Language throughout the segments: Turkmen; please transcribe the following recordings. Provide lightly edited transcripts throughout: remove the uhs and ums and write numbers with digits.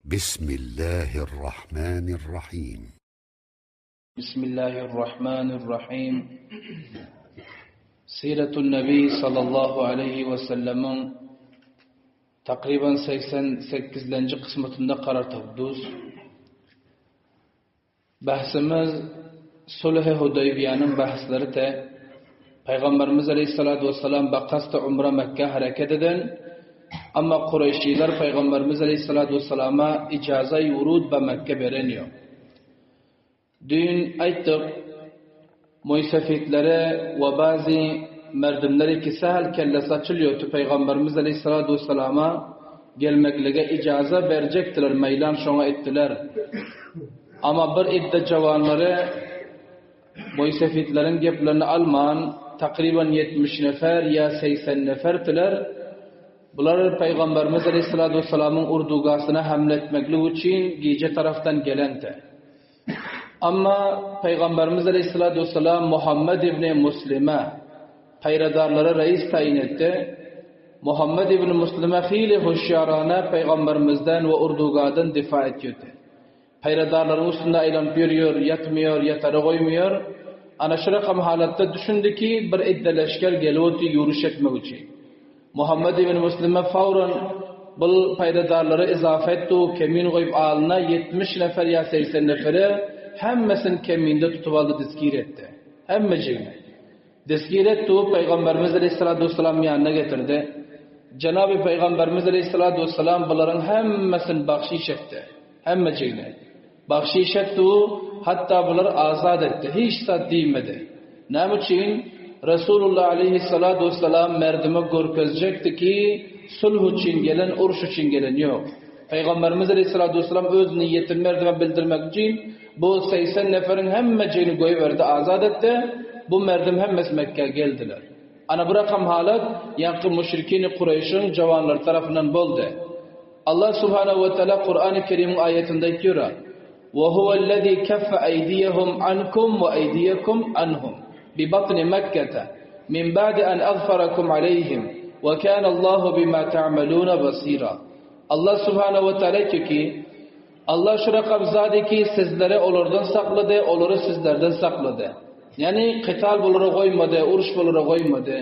بسم الله الرحمن الرحيم بسم الله الرحمن الرحيم سيرة النبي صلى الله عليه وسلم takriban 88. kısmetinde karar tapduz. Bahsimiz Sulh-i Hudaybiye'nin bahsleri te Peygamberimiz Aleyhisselatü Vesselam bakasta umre Mekke hareket eden ama Kureyşliler Peygamberimiz Aleyhisselatü Vesselam'a icaza-i vurud be Mekke bereniyor. Dün aytdyk, Muýsefitleri we bazy merdimleri ki sähel kellesi açylýardy Pygamberimiz aleýhissalatu wessalama gelmeklige ijaza berjekdiler, meýlan şoňa etdiler. Amma bir idde jawanlary Muýsefitleriň geplerini alman, takryban 70 nefer ýa 80 neferdiler. Bular Pygamberimiz aleýhissalatu wessalamyň urdugasyna hemle etmeklik üçin gije tarafdan gelende. Amma Pygamberimiz aleýhissalatu wessalam Muhammed ibn Muslime paýradarlara reis taýyn etdi. Muhammed ibn Muslime hili huşýarana Pygamberimizden we urdugadan difa etýärdi. Paýradarlaryň üstünde aýlanyp ýörýär, ýatmaýar, ýatara goýmaýar. Ana şu rakam halatda düşündi ki, bir idde leşger gelip otyr ýöriş etmek üçin. Muhammed ibn Muslime fawran bul paýradarlara izafa etdi, kemin goýup alyna 70 nefer ýa 80 neferi hemmesini keminde tutup aldy, distgir etdi. Hemmejigini. Destgir etdi, Pygamberimiz aleyhissalatu vesselam ýanyna getirdi. Jenaby Pygamberimiz aleyhissalatu vesselam bularyň hemmesini bagşyş etdi. Hemmejigini. Bagşyş etdi, hatda bulary azat etdi. Hiç zat diýmedi. Näme üçin? Resulullah aleyhissalatu vesselam merdime görkezjekdi ki, sulh üçin gelen, uruş üçin gelen ýok. Pygamberimiz aleyhissalatu vesselam öz niýetini merdime bildirmek üçin Bu 80 neferiň hemmejigini goýberdi, azat etdi. Bu merdim hemmesi Mekgä geldiler. Ana bu rakam halat ýaňky müşrikini Kureýşiň jawanlary tarapyndan boldy. Allah subhanahu we taala Kurany Kerimiň aýatynda aýtýar, Wa huwellezî keffe eýdiýehum ankum we eýdiýekum anhum bi batni Mekkete min ba'di an azfarakum aleýhim we kânallahu bima ta'melûne basîra. Allah subhanahu we taala aýtýar ki, Allah şu rakam zady ki sizleri olardan saklady, olary sizlerden saklady. Ýagny kytal bulara goýmady, uruş bulara goýmady.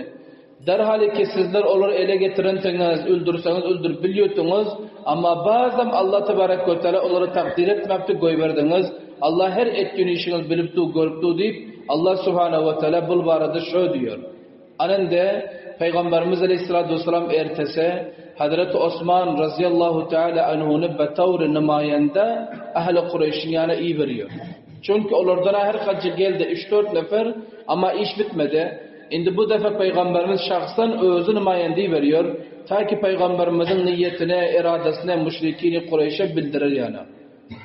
Derhal ki sizler olary ele getirensiňiz, öldürseňiz öldürip bilýärdiňiz, amma bazam Allah tebarek we teala olary takdyr etmepdi, goýberdiňiz. Allah her etgün işiňizi bilip dur, görüp dur diýip, Allah subhanahu we teala bul barada şo diýer. Anende Pygamberimiz aleyhissalatu vesselam ertesi Hazreti Osman radıyallahu teala anhuny betawry nümayende ähli Kureýşiň ýanyna iberýär. Çünki olardan her haçy geldi 3-4 nefer, amma iş bitmedi. Indi bu defa Pygamberimiz şahsan özi nümayende iberýär, ta ki Pygamberimiziň niýetini, iradesini müşrikini Kureýşe bildirer ýany.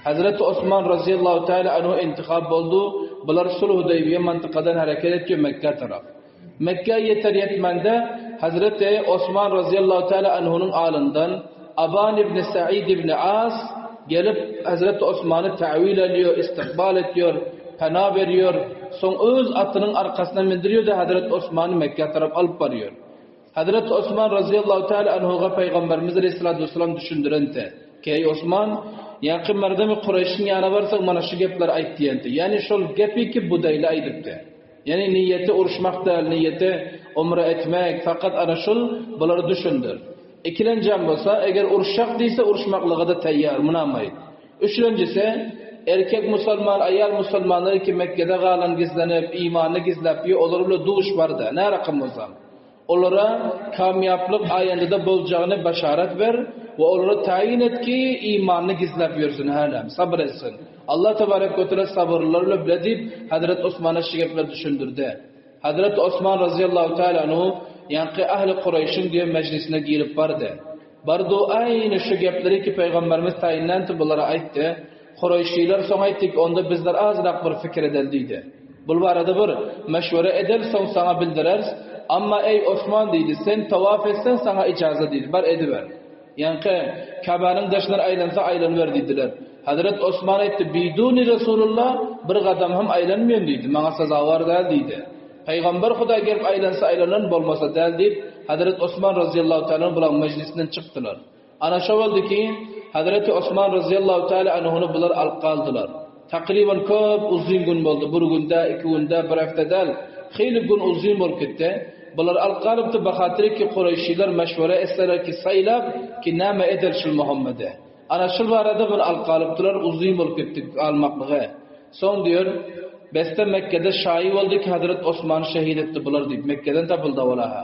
Hazreti Osman radıyallahu teala anhu intihap boldy. Bular sulh Hudaybiye mantykadan hareket etýär Mekge tarap. Mekge ýeter ýetmände Hazreti Osman radıyallahu teala anhunyň alyndan Aban ibn Said ibn As gelip Hazreti Osmany ta'wil alýar, istikbal etýär, pena berýär. Soň öz atynyň arkasyna mindirýär de Hazreti Osmany Mekge tarap alyp barýar. Hazreti Osman radıyallahu teala anhuga Peygamberimiz aleyhissalatu vesselam düşündirente. Ki ey Osman, ýaňky merdemi Kureýşiň ýanyna barsaň mana şu gepleri aýt diýenti. Ýani şol gepi ki Budayla aýdypdy. Ýani niýeti uruşmak däl, niýeti umra etmek, fakat ana şul bulary düşündir. Ikilenjem bolsa, eger uruşjak diýse uruşmaklyga-da taýýar, munam aýt. Üçlenjisi, erkek musulman, aýal musulmanlar ki Mekgede galan gizlenip, imanyny gizläp ýör, olar bilen duş bar-da, nä rakam bolsam. Olara kamýaplyk aýandyda boljagyny başarat ber we olara taýyn et ki, imanyny gizläp ýörsün hälem, sabyr etsin. Allah tebarek we teala sabyrlylar bilen bile diýip, Hazreti Osmana şu gepleri düşündirdi. Hazreti Osman razyýallahu teala anhu ýaňky ähli Kureýşiň diýen mejlisine girip bardy. Bardy aýny şu gepleri ki Pygamberimiz taýynlanty bulara aýtdy. Kureýşliler soň aýtdy ki, onda bizler azrak bir fikir edeli diýdi. Bul barada bir meşwere edeli soň saňa bildireris. Amma eý Osman diýdi, sen tawaf etseň saňa ijaza diýdi, bar ediber. Ýaňky Käbäniň daşyndan aýlansa aýlanyber diýdiler. Hazret Osman aýtdy, Biduni Resulullah bir gadam hem aýlanmaýyn diýdi, maňa sazawar däl diýdi. Pygamber Hudaý gelip aýlansa aýlanan, bolmasa däl diýip, Hazret Osman razyýallahu taala bulaň mejlisinden çykdylar. Ana şo boldy ki, Hazreti Osman razyýallahu taala anhuny bular alyp galdylar. Takryban köp uzyn gün boldy, bir günde, iki günde, bir hepde däl, hyly gün uzyn bolup gitdi. Bular alyp galypdy, bahatyr ki Kureýşiler meşwere etseler ki saýlap ki näme eder şul Muhammede. Ana şul barada buny alyp galypdylar, uzyn bolup gitdi galmaklygy. Soň diýer, Besde Mekgede şaýy boldy ki Hazret Osmany şehit etdi bular diýip, Mekgeden tapyldy owala-ha.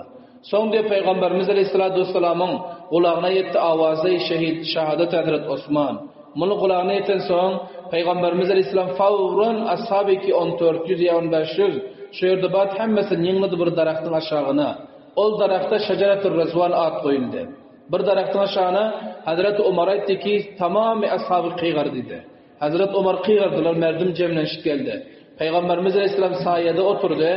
Soň diýer Pygamberimiz aleýhissalatu wessalamyň gulagyna ýetdi awazy şehit şahadat Hazret Osman. Muny gulagyna ýeten soň Pygamberimiz aleýhissalam fawran ashaby ki on 400 ýa on 500 şu ýerde bat hemmesini ýygnady bir daragtyň aşagyna. Ol daragta şejeretur rezwan at goýuldy. Bir daragtyň aşagyna Hazreti Omar aýtdy ki tamamy ashaby kygar diýdi. Hazret Omar gygyrdylar, merdim jemlenişip geldi. Pygamberimiz aleyhisselam saýada oturdy.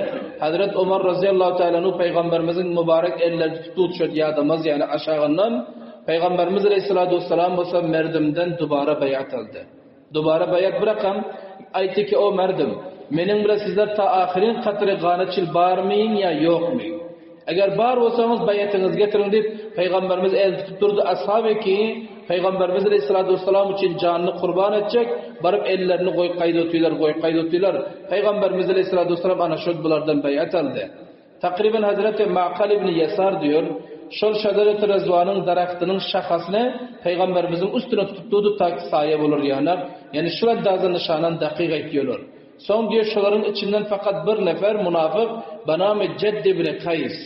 Hazret Omar razyýallahu taala anhu pygamberimiziň mübarek ellerini tutdy tutuşady ýadamaz ýaly aşagyndan. Pygamberimiz aleyhissalatu vesselam bolsa merdimden dubara beýat aldy. Dubara beýat bir rakam aýtdy ki o merdim, meniň bilen sizler ta ahyrin katry gana çil barmyň ýa ýokmy? Eger bar bolsaňyz beýatyňyzy getiriň diýip, Pygamberimiz el tutup durdy. Ashaby ki, Pygamberimiz aleyhissalatu vesselam üçin janyny kurban etjek, baryp ellerini goýup gaýda otylar, goýup gaýda otylar. Pygamberimiz aleyhissalatu vesselam ana şol bulardan beýat aldy. Takryban Hazreti Ma'kal ibn Ýesar diýer, şol şejereti rezwanyň daragtynyň şahasyny Pygamberimiziň üstüne tutup durdy ta ki saýa bolar ýanak. Ýani şu andaza nyşanan dakyk aýtýarlar. Soň diýer şolaryň içinden fakat bir nefer munafyk banamy Jedd ibn Kaýs.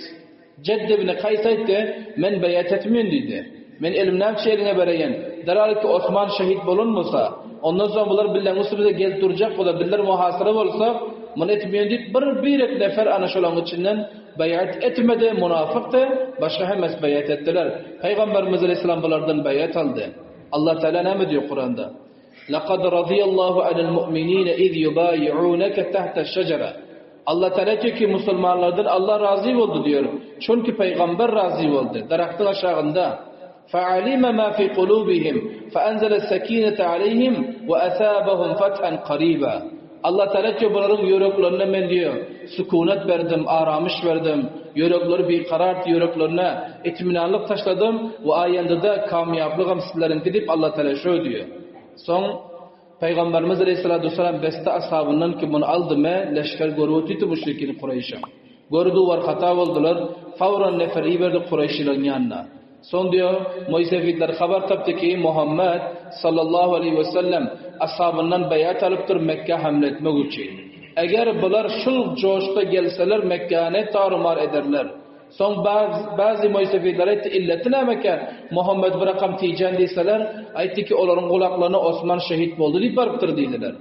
Jedd ibn Kaýs aýtdy, Men beýat etmeýin diýdi. Men elim näçe eliňe bereýin. Derhal ki Osman şehit bolan bolsa, ondan soň bular bileň üstümize gelip durjak bolar, bizler muhasara bolsak, muny etmeýin diýip bir birek nefer ana şolaryň içinden beýat etmedi, munafykdy, başga hemmesi beýat etdiler. Pygamberimiz aleyhisselam bulardan beýat aldy. Allah Teala näme diýýär Kuranda? Lekad radiyallahu anil mu'minine iz yubayi'uneke tahta şejere. Allah Teala diýýär ki musulmanlardan Allah razy boldy diýýär. Çünki pygamber razy boldy. Daragtyň aşagynda. Fa'alima ma fi kulubihim fa'anzala sakinete aleyhim we asabahum fathan qariba. Allah Teala diýýär bularyň ýüreklerine men diýýär sukunet berdim, aramyş berdim. Ýürekleri bikarar ýüreklerine itminanlyk taşladym we aýanda-da kamýaplygam sizleriňki diýip Allah Teala şöý diýýär. Soň Pygamberimiz aleyhissalatu vesselam beste ashabyndan ki muny aldy me leşger görüp otyrdy müşrikini Kureýşiň. Gördi war hata boldular. Fawran nefer iberdi Kureýşileriň ýanyna. Soň diýýär, Moýsefitler habar tapdy ki, Muhammet, sallallahu aleýhi we sellem, ashabyndan beýat alypdyr Mekgä hamle etmek üçin. Eger bular şul joşda gelseler Mekgäni tar-u-mar ederler. Soň bäzi moýsefitler aýtdy, illeti nämekä, Muhammet bir rakam tijän diýseler, aýtdy ki, olaryň gulaklaryna Osman şehit boldy diýip barypdyr diýdiler.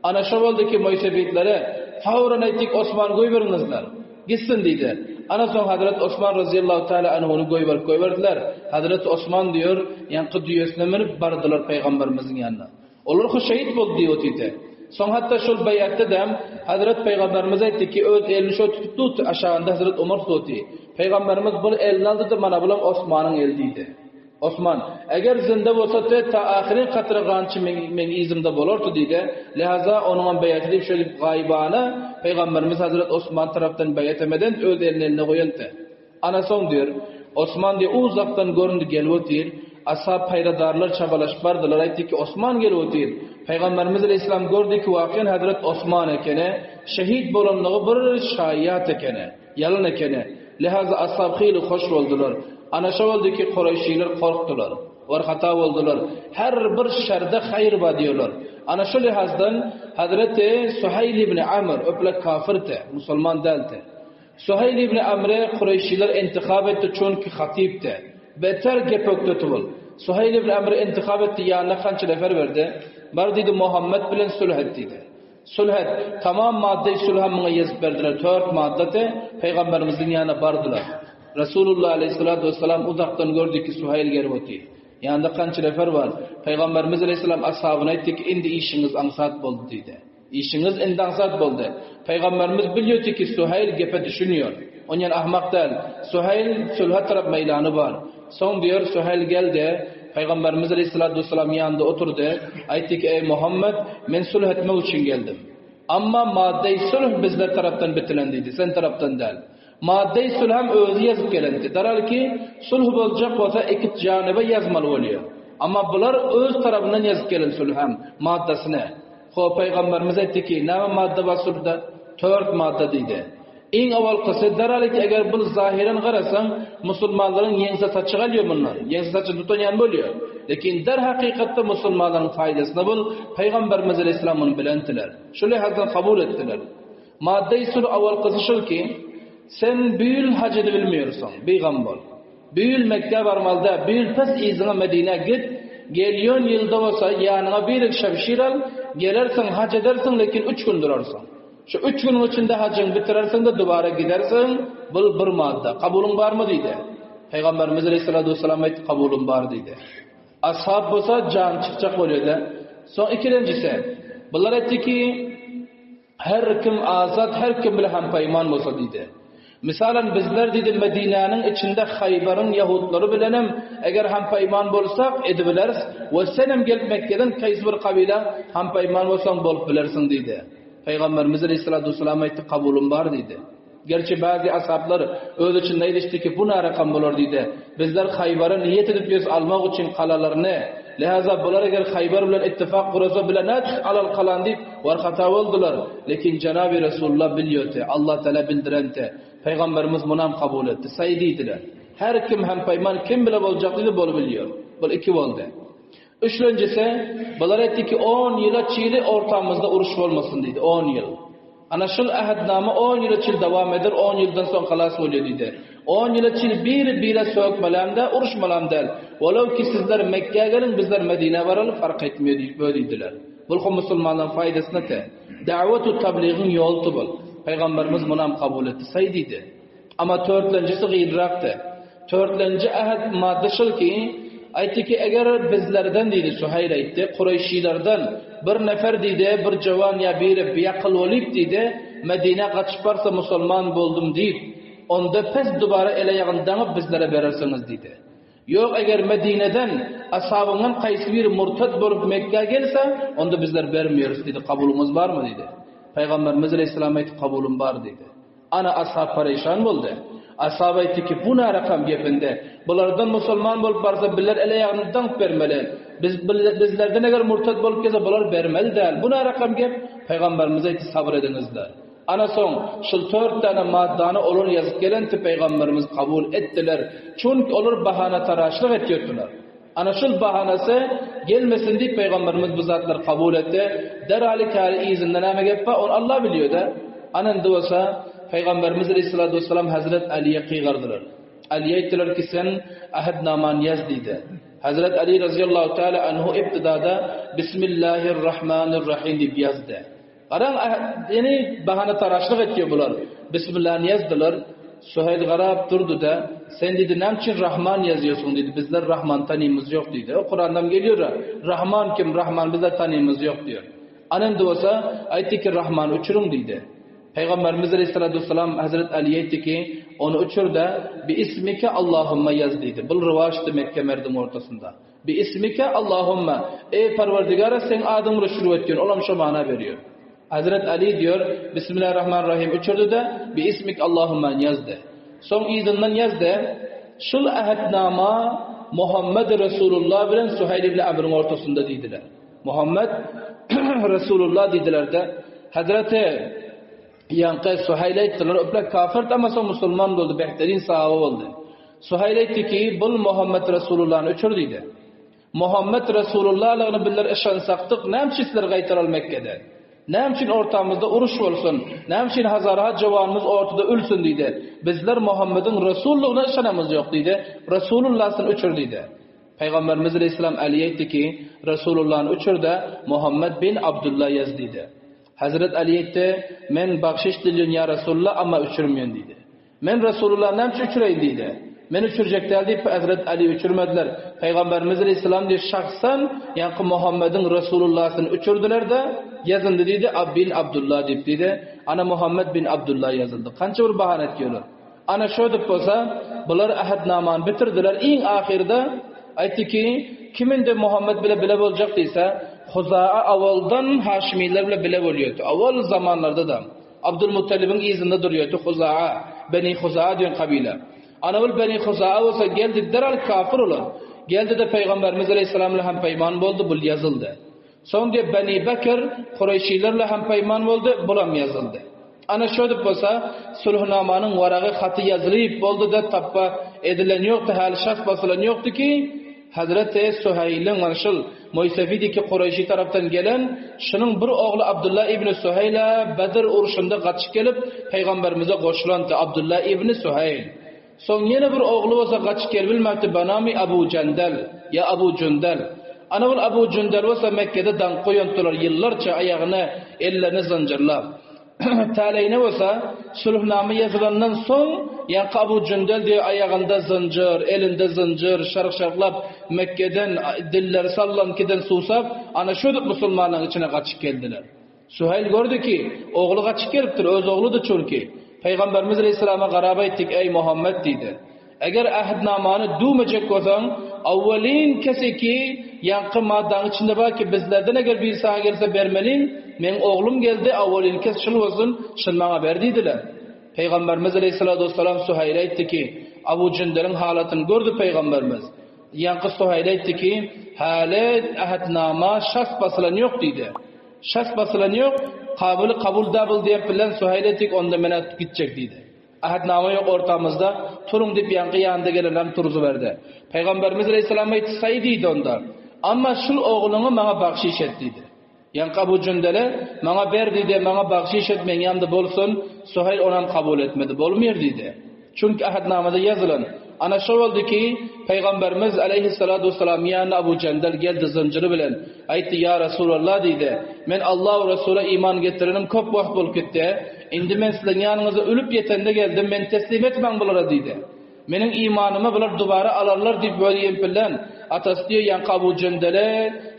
Ana şo boldy ki, moýsefitlere, fawran aýtdyk, Osmany goýberiňizler. Gitsin diýdi. Ana soň Hazret Osman razyýallahu taala anhuny goýberip goýberdiler. Hazret Osman diýer, ýaňky düýesine münüp bardylar pygamberimiziň ýanyna. Olar şu şehit boldy diýip otyrdy. Soň hatda şol beýatda-da Hazret pygamberimiz aýtdy ki, öz elini şo tutup durdy, aşagynda Hazret Omar tutup Pygamberimiz bu elini aldy-da, mana bulam Osmanyň eli diýdi. Osman, Eger zynda bolsady, ta ahyry katra gançy meň meň yzymda bolardy diýdi. Lihaza onuňam beýaty diýip şeýdip gaýybana Pygamberimiz Hazret Osman tarapdan beýat hem eden öz elini eline goýandy. Ana soň diýr, Osman diýr uzakdan göründi gelip otyr. Ashab paýradarlar çabalaşyp bardylar aýtdy ki Osman gelip otyr. Pygamberimiz aleýhissalam gördi ki wakyýan Hazret Osman ekeni, şehit bolanlygy bir şaýat ekeni. Ýalan ekeni. Lihaza ashab hyly hoş boldular. Ana şo boldy ki Kureýşiler korkdular. War hata boldular. Her bir şerde haýyr bar diýerler. Ana şo lihazdan Hazreti Suhaýl ibn Amr öple kafirdi, musulman däldi. Suhaýl ibn Amry Kureýşiler intihap etdi çünki hatypdy. Beter gep ökdeti bol. Suhaýl ibn Amry intihap etdi ýanyna kança nefer berdi. Bar diýdi Muhammet bilen sulh et diýdi. Sulh et. Tamam maddeý sulha muňa ýazyp berdiler. Tört maddady Pygamberimiziň ýanyna bardylar. Resulullah aleýhissalatu wessalam uzakdan gördi ki, Suhaýl gelip otyr. Ýanynda kança nefer bar. Pygamberimiz aleýhissalam ashabyna aýtdy ki, indi işiňiz aňsat boldy diýdi. Işiňiz indi aňsat boldy. Pygamberimiz bilýärdi ki, Suhaýl gepe düşünýär. Onýan ahmak däl. Suhaýl sulha tarap meýlany bar. Soň diýer, Suhaýl geldi, Pygamberimiz aleýhissalatu wessalam ýanynda oturdy. Aýtdy ki, Eý Muhammet, men sulh etmek üçin geldim. Amma maddeý sulh bizler tarapdan bitilen diýdi, sen tarapdan däl. Maddeý sulh hem özi ýazyp gelendi. Darhal ki, sulh boljak bolsa iki janyba ýazmaly bolýar. Amma bular öz tarapyndan ýazyp gelen sulham maddasyny. Hop Pygamberimiz aýtdy ki, näme madda bar sulhda? Tört madda diýdi. Iň owalkysy derhal ki eger bul zahyran garasaň musulmanlaryň ýeňse saçy galýar mundan. Ýeňse saçyny tutan ýaly bolýar. Lekin der hakykatda musulmanlaryň faýdasyna bul Pygamberimiz aleýhissalam muny bilendiler. Şu lihazdan kabul etdiler. Madda-i sulh owalkysy şul ki, sen bu ýyl haj edibilmeýärsiň, bigam bol. Bu ýyl Mekgä barmaly däl, bu ýyl pes yzyňa Medinä git, gelýän ýylda bolsa ýanyňa bir şemşir al, gelersiň, haj edersiň, lekin üç gün durarsyň. Şu üç günüň içinde hajyňy bitirersiň-de dubara gidersiň, bul bir madda. Kabulyň barmy diýdi. Pygamberimiz aleýhissalatu wessalam aýtdy, kabulym bar diýdi. Ashab bolsa jany çykjak bolýardy. Soň ikilenjisi, bular aýtdy ki, Her kim azat, her kim bile hem-peýman bolsa diýdi. Mysalan, bizler diýdi, Medinäniň içinde Haýbaryň ýahutlary bilenem eger hem-peýman bolsak, edibileris we senem gelip Mekgeden kaýsy bir kabyla hem-peýman bolsaň bolup bilersiň diýdi. Pygamberimiz aleýhissalatu wessalam aýtdy, Kabulym bar diýdi. Gerçi bäzi ashaplar öz içinde aýdyşdy ki, bu närakam bolar diýdi. Bizler Haýbara niýet edip ýörüs almak üçin kalalaryny. Lihaza bular eger Haýbar bilen ittifak gurasa bile nätjek alal kalany diýip warhata boldular. Lekin Jenaby Resulullah bilýärdi. Allah Teala bildirenti. Pygamberimiz munam kabul etdi. Saý diýdiler. Her kim hem peýman kim bile boljak diýdi bolubilýär. Bul iki boldy. Üçlenjisi, bular aýtdy ki, on ýyla çili ortamyzda uruş bolmasyn diýdi, on ýyl. Ana şul ähtnama on ýyla çili dowam eder, on ýyldan soň halas bolýar diýdi. On ýyla çili biri-bire sökmelem-dä, uruşmalam däl. Walaw ki sizler Mekgä geliň, bizler Medinä baraly, fark etmeýär diýip bö diýdiler. Bul hem musulmanlaryň faýdasyna te. Da'watu tabligiň ýoly bul. Pygamberimiz munam kabul etdi. Saý diýdi. Amma törtlenjisi gynrakdy. Törtlenji äht madda şul ki, aýtdy ki, eger bizlerden diýdi, Suhaýl aýtdy, Kureýşilerden bir nefer diýdi, bir jowan ýa biri biakyl bolyp diýdi, Medinä gaçyp barsa musulman boldum diýip, onda pes dubara el-aýagyny daňyp bizlere berersiňiz diýdi. Ýok, eger Medineden ashabyňdan kaýsy biri murtat bolup Mekgä gelse, onda bizler bermeýäris diýdi, kabulyňyz barmy diýdi. Pygamberimiz aleýhissalam aýtdy, kabulym bar diýdi. Ana ashab pereýşan boldy. Ashab aýtdy ki, bu närakam gepinde? Bulardan musulman bolup barsa bizler el-aýagyny daňyp bermeli. Biz bizlerden eger murtat bolup gelse bular bermeli däl. Bu närakam gep? Pygamberimiz aýtdy, sabyr ediňizler. Ana soň şul tört däne maddany olar ýazyp gelenti Pygamberimiz kabul etdiler. Çünki olar bahanataraşlyk etýärdiler. Ana şul bahanasy gelmesin diýip Pygamberimiz bu zatlary kabul etdi. Derhal käri yzynda näme gep bar, ony Allah bilýär-de. Ana indi bolsa Pygamberimiz aleyhissalatu vesselam Hazret Aliýe gygardylar. Aliýe aýtdylar ki sen ahdnamany ýaz diýdi. Hazret Ali razyýallahu taala anhu ibtidada Bismillahirrahmanirrahim diýip ýazdy. Garaň, ýene bahanataraşlyk etýär bular. Bismillany ýazdylar. Suhaýl garap durdy-da, Sen diýdi, näme üçin Rahman ýazýarsyň diýdi, bizler Rahmany tanymyz ýok diýdi. O Kurandam gelýär-ä, Rahman kim, Rahman bizler tanymyz ýok diýýär. Ana indi bolsa, aýtdy ki, Rahmany öçüriň diýdi. Pygamberimiz aleyhissalatu vesselam Hazret Aliýe aýtdy ki, ony öçür-de, Bi ismike Allahumma ýaz diýdi. Bul rywaçdy Mekge merdiň ortasynda. Bi ismike Allahumma, Eý Perwerdigara seň adyň bilen şurup etgin, olam şo mana berýär. Hazret Ali diýer, Bismillahirrahmanirrahim öçürdi-de, Bi ismik Allahumma ýazdy. Soň yzyndan ýazdy, Şul ähtnama Muhammed Resulullah bilen Suhaýl ibn Amryň ortasynda diýdiler. Muhammed Resulullah diýdiler-de, Hazreti Ýaňky Suhaýl aýtdylar, öpler kafirdi, amma soň musulman boldy, behterin sahaba boldy. Suhaýl aýtdy ki, Bul Muhammet Resulullany öçür diýdi. Muhammet Resulullalygyny bizler yşansakdyk, näme üçin sizler gaýtaral Mekgede? Näme üçin ortamyzda uruş bolsun? Näme üçin hazarha jowanymyz ortada ölsün diýdi. Bizler Muhammediň Resullygyna yşanamyz ýok diýdi. Resulullasyny öçür diýdi. Pygamberimiz aleýhissalam Alyýa aýtdy ki, Resulullany öçür-de, Muhammet bin Abdulla ýaz diýdi. Hezret Aly aýtdy, Men bagşyş dilýän ýa Resulullah, amma öçürmeýän diýdi. Men Resulullany näme üçin öçüreýin diýdi. Men öçürjek däl diýip Hezret Aly öçürmediler. Pygamberimiz aleýhissalam diýdi, şahsan ýaňky Muhammediň Resulullasyny öçürdiler-de, ýazyndy diýdi, Ab bin Abdullah diýip diýdi. Ana Muhammed bin Abdullah ýazyldy. Kança bir bahana etýärler. Ana şödüp bolsa, bular ähtnamany bitirdiler. Iň ahyrda aýtdy ki, kim indi Muhammet bile bile boljak diýse, Huzaa awaldan Haşimiler bile bile bolýardy. Awal zamanlarda-da Abdulmuttalibiň yzynda durýardy Huzaa, Beni Huzaa diýen kabile. Ana ol Beni Huzaa bolsa geldi derhal kafir olar. Geldi-de Pygamberimiz aleýhissalam bilen hem peýman boldy, bul ýazyldy. Soň diýip Beni Bekr Kureýşiler bilen hem peýman boldy, bulam ýazyldy. Ana şödüp bolsa sulhnamanyň waragy haty ýazylyp boldy-da tapba edilen ýokdy, häli şahs basylan ýokdy ki, Hazreti Suheýliň mana şul Moýsefidiki Kureýşi tarapdan gelen şunuň bir ogly Abdulla ibni Suheýla Bedr urşunda gaçyp gelip Pygamberimize goşulandy Abdulla ibni Suheýl. Soň ýene bir ogly bolsa gaçyp gelibilmäpdi banamy Abu Jendel ýa Abu Jündel. Ana ol Abu Jündel bolsa Mekgede daňyp goýandylar ýyllarça aýagyny ellerini zynjyrlap. Täleýine bolsa sulhnama ýazylandan soň ýaňky Abu Jündel diýe aýagynda zynjyr, elinde zynjyr, şark-şarklap Mekgeden dilleri sallankydan suwsap ana şödüp musulmanlaryň içine gaçyp geldiler. Suheýl gördi ki, ogly gaçyp gelipdir, öz ogludy çünki. Pygamberimiz aleýhissalama garap aýtdy, Eý, Muhammet diýdi. Eger ähtnamany düwmejek bolsaň, awwelin keseki ýaňky maddaň içinde bar ki, bizlerden eger biri saňa gelse bermeliň, meň oglum geldi, awwelin kes şul bolsun, şuny maňa ber diýdiler. Pygamberimiz aleýhissalatu wessalam Suheýle aýtdy ki, Abu Jündeliň halatyny gördi pygamberimiz. Ýaňky Suheýl aýtdy ki, Häli ähtnama şahs basylan ýok diýdi. Şahs basylan ýok, kabyly kabul dabl diýen bilen Suheýl aýtdy ki, onda men-ä gitjek diýdi. Ähtnama ýok ortamyzda, turuň diýip ýaňky ýanynda gelenlerem turzuberdi. Pygamberimiz aleýhissalam aýtdy, Saý diýdi onda. Amma şul ogluňy maňa bagşyş et diýdi. Ýaňky Abu Jündele, Maňa ber diýdi, maňa bagşyş et, meň ýanymda bolsun. Suheýl onam kabul etmedi. Bolmyr diýdi. Çünki Ähtnamada ýazylan. Ana şo boldy ki, Pygamberimiz aleýhissalatu wessalam ýanyna Abu Jendel geldi zynjyry bilen. Aýtdy, Ýa Resulallah diýdi, men Alla we Resula iman getirenim köp wagt bolup gitdi. Indi men sizleň ýanyňyza ölüp ýetende geldim, meni teslim etmäň bulara diýdi. Meniň imanymy bular dubara alarlar diýip öz ýempilän atasy diýe ýaňky Abu Jendele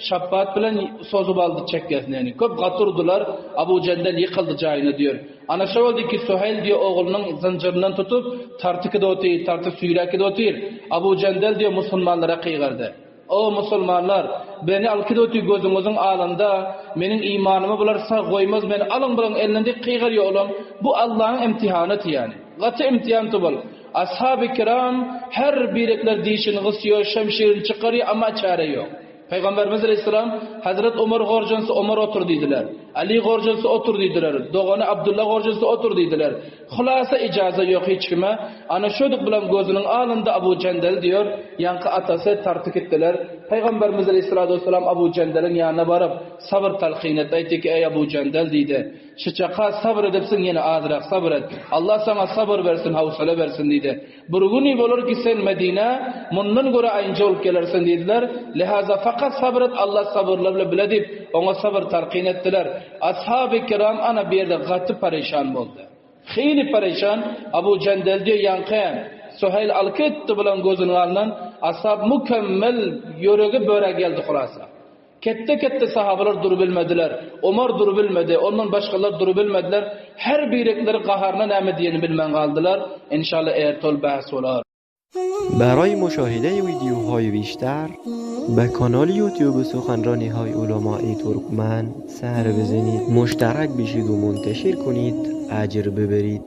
şapbat bilen sozup aldy çekgesini ýani köp gaty urdular Abu Jendel ýykyldy jaýyna diýer. Ana şo boldy ki Suheýl diýe oglunyň zynjyryndan tutup tartykyda otyr tartyp süýräkide otyr Abu Jendel diýe musulmanlara kygyrdy. O musulmanlar beni alkyda otyr gözüňiziň alynda meniň imanymy bular sag goýmaz meni alyň bulaň elinden diýip kygyrýa olam bu Allanyň imtihanyty ýani gaty imtihanty bul Ashaby kiram her birekler dişini gysýa şemşirini çykarýa amma çäre ýok. Pygamberimiz aleýhissalam Hazret Omar gorjansa Omar otur diýdiler. Ali gorjansa otur diýdiler. Dogany Abdulla gorjansa otur diýdiler. Hulasa ijaza ýok hiç kime. Ana şödük bilen gözüniň alynda Abu Jendel diýor, ýaňky atasy tartyp gitdiler. Pygamberimiz aleýhissalatu wessalam Abu Jendeliň ýanyna baryp sabyr talkyn etdi. Aýtdy ki, eý Abu Jendel diýdi. Şyçaka sabyr edipsiň ýene azrak sabyr et. Allah saňa sabyr bersin, howsala bersin diýdi. Bir güni bolar ki sen Medinä mundan görä aýynja bolup gelersiň diýdiler. Lihaza fakat sabyr et Allah sabyrlar bilen bile diýip oňa sabyr talkyn etdiler. Ashaby kiram ana bu ýerde gaty pareşan boldy. Hili pareşan Abu Jendel diýe ýaňky Suheýl alky etdi bulaň gözüniň alnyndan ashab mükemmel ýüregi böre geldi hulasa. Ketde-ketde sahabalar durubilmediler. Omar durubilmedi, ondan başgalar durubilmediler. Her birekleri gaharyna näme diýeni bilmän galdylar. Enşalla erte ol bäs bolar. برای مشاهده ویدیوهای بیشتر به کانال یوتیوب سخنرانی های علمای ترکمن سر بزنید مشترک بشید و منتشر کنید اجر ببرید.